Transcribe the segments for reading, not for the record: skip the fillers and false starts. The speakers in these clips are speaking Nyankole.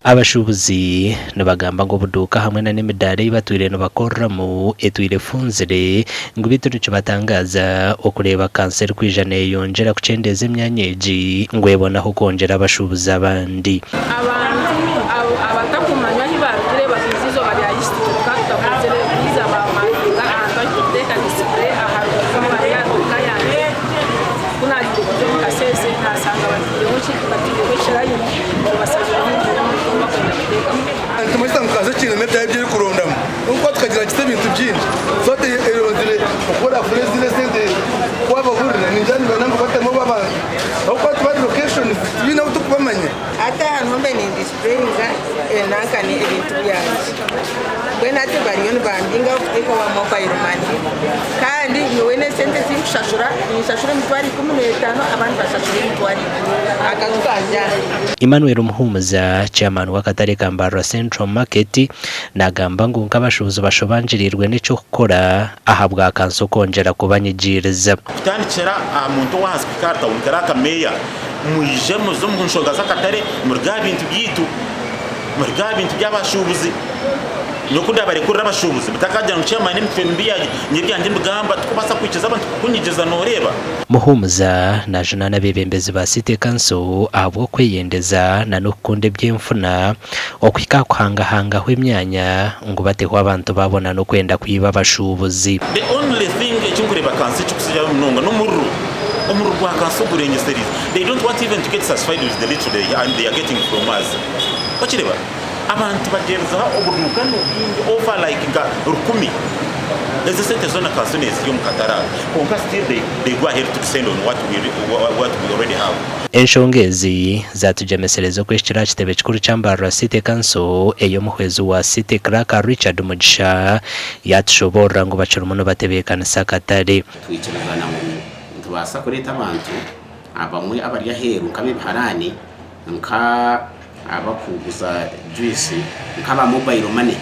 Abashuubuzi nibagamba ngu obuduuka hamwe na n'emidaara ei batwire nibakoreramu etwire efunzire ngu beitu nikibatangaaza okureeba kanso erikwija neyeyongyera kukyendeeza emyanya egi ngu ebone ah'okwongyera abashuubuzi abandi. Abantu abatakumanywa ahi barugire bakaija eizooba rya Easter tukaba tutakozire baija bamakinga ahantu ahu turikuteeka display aha rubaju hari aha duuka yangye. Ku naagiire kuza omu kasheeshe naashanga bataireho ki bataireho ekirayini nibasaziraho omuntu ou barikwenda kuteekamu. Nitumanyisa ngu kanso ekiine n'ebyayo ebi erikurondamu ahabw'okuba tukagira kiti ebintu bingi so hati eronzire oku orafune zinu esente wabahurira ningira nibenda ngu batemu abo abantu ahabw'okuba tibari locations tibiine ahu turikubamanya. Hati aha niho mbe nindisipureyinga enankani ebintu byangye. Mbwenu hati bariyo nibambingaho kuteeka owa mobile money. Kandi nyowe n'esente ezi nkushashura, ninshashura emitwaro 15 abandi bashashura emitwaro ibiri. Akaju kangye aha. Emmanuel Muhumuza, Chairman w'akatare ka Mbarara Central Market nagamba ngu nk'abashuubuzi bashobangiriirwe n'eky'okukora ahabwa kanso kwongyera kubanyigiiriza. Kutandikira aha muntu ow'aha sipiika aha tawuni kari aka meeya, mwije muze omu nshonga z'akatare muruge aha bintu byaitu, muruge aha bintu by'abashuubuzi. Nyowe ku ndaabarekurira abashuubuzi mutakagira ngu chairman emicwe mibi yangye, nyowe ebyangye mbigamba, tikubaasa kwikiriza abantu kukunyigiza nooreeba. Muhumuza najunaana abeebembezi ba City Council ahabw'okweyendeza na n'okukunda eby'enfuna okuhika aha kuhangahangaho emyanya ngu bateho abantu baabo na n'okwenda kwiba abashuubuzi. The only thing eki nkureeba kanso ekikusijayo munonga n'omururu. Omururu gwa kanso gurengyesereize. They don't want even to get satisfied with the little they are they are getting from us. Okireba? Abantu bagyerizeho obuduuka nobwingi over like nka rukumi. Ezo esente zoona kanso nezirya omu katare ako. Kwonka still they they go ahead to descend on what we what we already have. Enshonga ezi zatugyemesereza okwehikira aha kitebe kikuru kya Mbarara City Council ei omuhwezi wa City Clerk Richard Mugisha yatushoboorora ngu bakirimu nibatebeekanisa akatare. Twikirizana ngu nitubaasa kureeta abantu abamwe abari aheeru nk'ab'ebiharaani, nk'abarikuguza juyisi, nk'aba mobile money.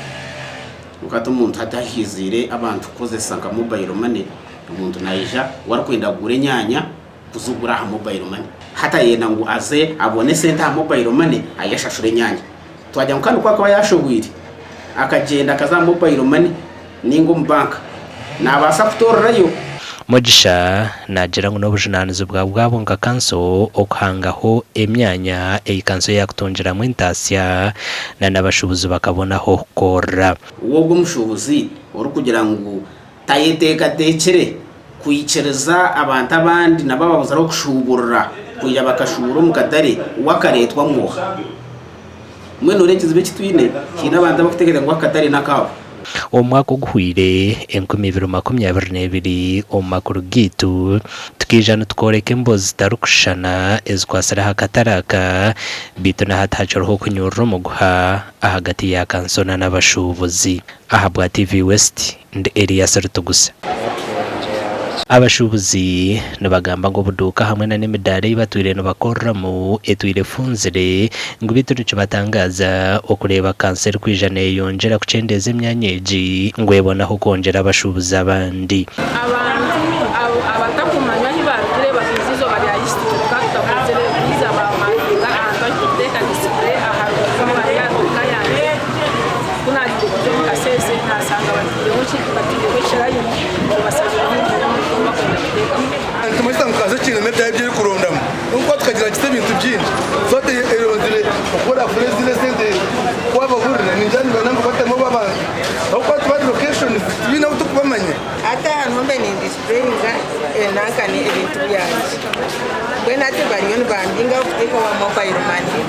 Kwonka hati omuntu hati ahiiziire abantu kukozesa nka mobile money, omuntu naija ou arikwenda kugura enyaanya kuzigura aha mobile money. Hati ayenda ngu aze abone esente aha mobile money aye ashashure enyaanya. Twagira ngu kandi ku akuba yashohwire akagyenda akaza aha mobile money ninga omu banka, nabaasa kutoorerayo. Mugisha naagira ngu n'obujunaanizibwa bwabo nka kanso okuhangaho emyanya ei kanso yaakutungiramu entaasya na n'abashuubuzi bakabona ah'okukorera. We ogwo omushuubuzi orikugira ngu tayeteekateekire kwikiriza abantu abandi nabo ababuzire okushuuburira kwija bakashuubura omu katare, we akareetwamu oha? Mbwenu noreeba ekizibu eki twine, haine abantu abarikuteekateeka ngu akatare n'akaabo. Omu mwaka oguhweire, 2022, omu makuru gaitu, tukaija nitukworeka emboozi zitarikushushana ezikwatsire aha katare aka, beitu na hati hakiriho okunyurura omuguha ahagati ya kanso na n'abashuubuzi. Ahabwa TV West, ndi Elias Rutugusa. Abashuubuzi nibagamba ngu obuduuka hamwe na n'emidaara ei batwire nibakoreramu etwire efunzire ngu beitu nikibatangaaza okureeba kanso erikwija neyeyongyera kukyendeeza emyanya egi ngu ebone ah'okwongyera abashuubuzi abandi. Abantu abatakumanywa ahi barugire bakaija eizooba rya Easter tukaba tutakozire baija bamakinga ahantu ahu turikuteeka display aha rubaju hari aha duuka yangye. Ku naagiire kuza omu kasheeshe naashanga bataireho ki bataireho ekirayini nibasaziraho omuntu ou barikwenda kuteekamu. Nitumanyisa ngu kanso ekiine n'ebyayo ebi erikurondamu ahabw'okuba tukagira kiti ebintu bingi so hati eronzire oku orafune zinu esente wabahurira ningira nibenda ngu batemu abo abantu ahabw'okuba tibari locations tibiine ahu turikubamanya. Hati aha niho mbe nindisipureyinga enankani ebintu byangye. Mbwenu hati bariyo nibambingaho kuteeka owa mobile money.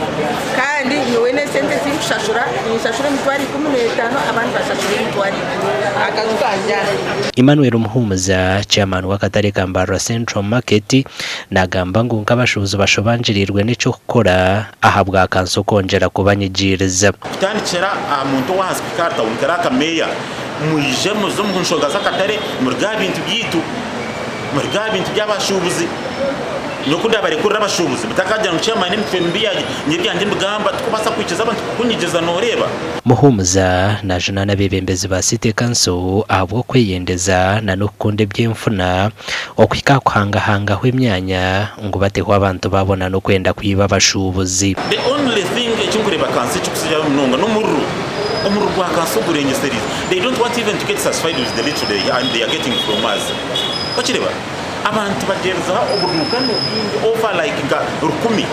Kandi nyowe n'esente ezi nkushashura, ninshashura emitwaro 15 abandi bashashura emitwaro ibiri. Akaju kangye aha. Emmanuel Muhumuza, Chairman w'akatare ka Mbarara Central Market nagamba ngu nk'abashuubuzi bashobangiriirwe n'eky'okukora ahabwa kanso kwongyera kubanyigiiriza. Kutandikira aha muntu ow'aha sipiika aha tawuni kari aka meeya, mwije muze omu nshonga z'akatare muruge aha bintu byaitu, muruge aha bintu by'abashuubuzi. Nyowe ku ndaabarekurira abashuubuzi, mutakagira ngu chairman emicwe mibi yangye, nyowe ebyangye mbigamba, tikubaasa kwikiriza abantu kukunyegyeza nooreeba. Muhumuza najunaana abeebembezi ba City Council ahabw'okweyendeza na n'okukunda eby'enfuna okuhika aha kuhangahangaho emyanya ngu bateho abantu baabo na n'okwenda kwiba abashuubuzi. The only thing eki nkureeba kanso ekikusijayo munonga n'omuriro. Omuriro gwa kanso gurengyeseriize. They don't want even to get satisfied with the little they are they are getting from us. Okireba? Abantu bagyerizeho obuduuka nibwingi over like nka rukumi.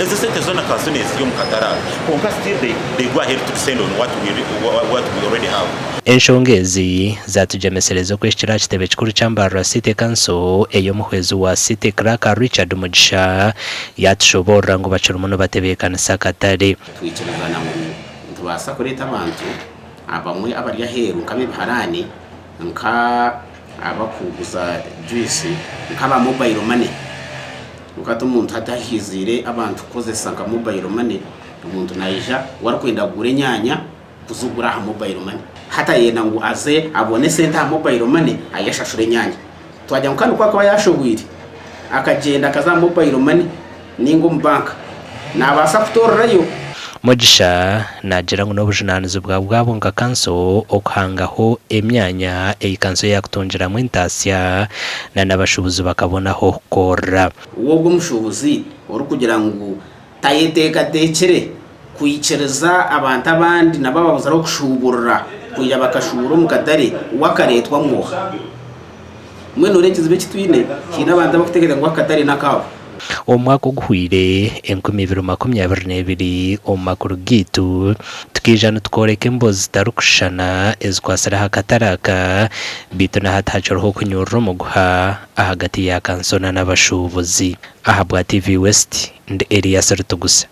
Ezo sente zoona kanso nezirya omu katare aka. Kwonka still they they go ahead to descend on what we what we already have. Enshonga ezi zatugyemesereza okwehikira aha kitebe kikuru kya Mbarara City Council ei omuhwezi wa City Clerk Richard Mugisha yatushoboorora ngu bakirimu nibatebeekanisa akatare. Twikirizana ngu nitubaasa kureeta abantu abamwe abari aheeru nk'ab'ebiharaani, nka abakuguza juice, nk'aba mobile money. Kwonka hati omuntu hati ahiiziire abantu kukozesa nka mobile money, omuntu naija warikwenda kugura enyaanya kuzigura aha mobile money. Hati ayenda ngu aze abone esente aha mobile money aye ashashure enyaanya. Twagira ngu kandi ku akuba yashobwire akagyenda akaza aha mobile money ninga omu banka nabaasa kutoorerayo. Mugisha naagira ngu n'obujunaanizibwa bwabo nka kanso okuhangaho emyanya ei kanso yaakutungiramu entaasya na n'abashuubuzi bakabona ah'okukorera. W'ogwo omushuubuzi orikugira ngu tayeteekateekire kwikiriza abantu abandi nabo ababuzire okushuuburira kwija bakashuubura omu katare, we akareetwamu oha? Mbwenu noreeba ekizibu eki twine, haine abantu abarikuteekateeka ngu akatare n'akaabo. Omu mwaka oguhweire 2022 omu makuru gaitu, tukaija nitukworeka emboozi zitarikushushana ezikwatsire aha katare aka, beitu na hati hakiriho okunyurura omuguha ahagati ya kansona n'abashuubuzi. Ahabwa TV West, ndi Elias Rutugusa.